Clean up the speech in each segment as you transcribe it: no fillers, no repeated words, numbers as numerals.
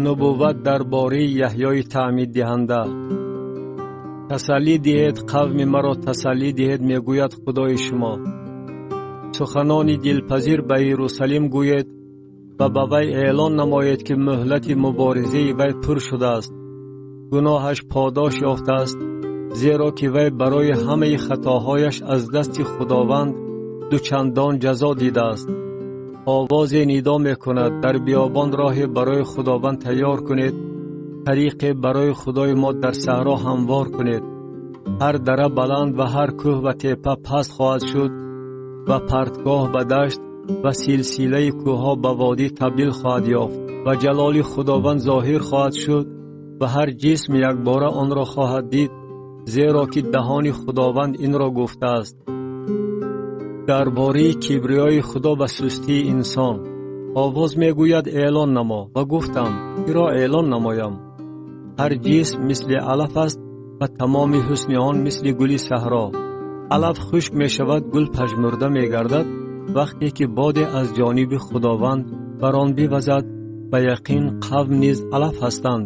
Нубувват дар бораи Яҳёи таъмиддиҳанда. Тасаллӣ диҳед, қавми маро тасаллӣ диҳед, мегӯяд Худои шумо. Суханони дилпазир ба Иерусалим гӯед ва ба вай эълон намоед, ки муҳлати муборизаи вай пур шудааст, гуноҳаш подош ёфтааст, зеро ки вай барои ҳамаи хатоҳояш аз дасти Худованд дучандон ҷазо дидааст. Овозе нидо мекунад: дар биёбон роҳе барои Худованд тайёр кунед, тариқе барои Худои мо дар саҳро ҳамвор кунед. Ҳар дара баланд ва ҳар кӯҳ ва теппа паст хоҳад шуд ва партгоҳ ба дашт ва силсилаи кӯҳҳо ба водӣ табдил хоҳад ёфт ва ҷалоли Худованд зоҳир хоҳад шуд ва ҳар ҷисм якбора онро хоҳад дид, зеро ки даҳони Худованд инро гуфтааст. Дар бораи кибриёи Худо ва сустии инсон. Овоз мегӯяд: эълон намо. Ва гуфтам: киро эълон намоям? Ҳар ҷисм мисли алаф аст ва тамоми ҳусни он мисли гули саҳро. Алаф хушк мешавад, гул пажмурда мегардад, вақте ки боде аз ҷониби Худованд бар он бивазад. Ба яқин, қавм низ алаф ҳастанд.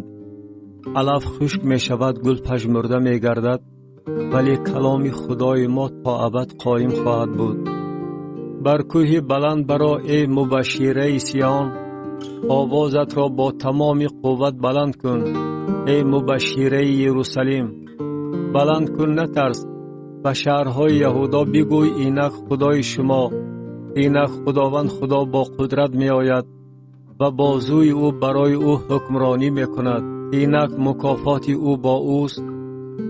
Алаф хушк мешавад, гул пажмурда мегардад, вале каломи Худои мо то абад қоим хоҳад буд. Бар кӯҳи баланд баро, эй мубашшираи Сиён, овозатро бо тамоми қувват баланд кун, эй мубашшираи Иерусалим. Баланд кун, натарс, ба шаҳрҳои Яҳудо бигӯй: инак Худои шумо, инак Худованд Худо бо қудрат меояд ва бозуи ӯ барои ӯ ҳукмронӣ мекунад. Инак мукофоти ӯ бо ӯст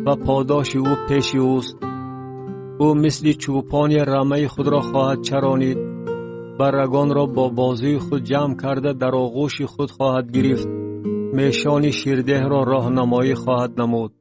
ва подоши ӯ пеши ӯст. Ӯ мисли чӯпони рамаи худро хоҳад чаронид, баррагонро бо бозуи худ ҷамъ карда дар оғӯши худ хоҳад гирифт, мешони ширдеҳро роҳнамоӣ хоҳад намуд.